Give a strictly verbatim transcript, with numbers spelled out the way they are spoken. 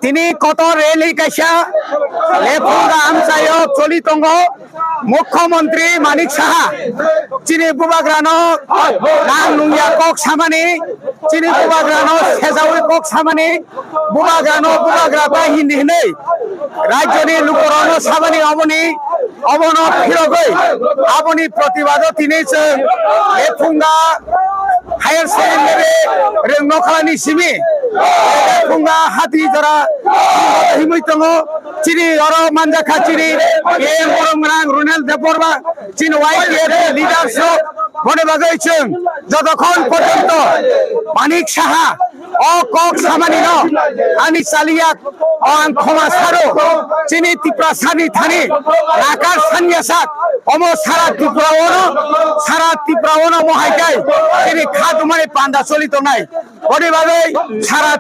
Tini kotor rally kaisa Lephunga amchaio choli tongo. Mukhyamantri Manik Saha chini bubagrano nang nungya kok samani, chini bubagrano sejawi kok samani, bubagrano bubagra ta hindi hinwi rajyoni lukorokno samani, oboni obono phirogwi aboni protibado tini chwng Lephunga higher secondary rwng nokhalani simi Lephunga hati jora himwi tongo. Chini oro manjakha chini A M borom gwnang Runel Debbarma, chini Y T F leaders rok, boni bagwi chwng jotokhon porjonto Manik Saha o kok samani no ani chaliya o ang khoma saro, chini Tiprasani thani rakar sanya sak omo sara Tripura ono, sara Tripura ono mohai kai chini kha dumani panda choli tongnai. Boni bagwi sara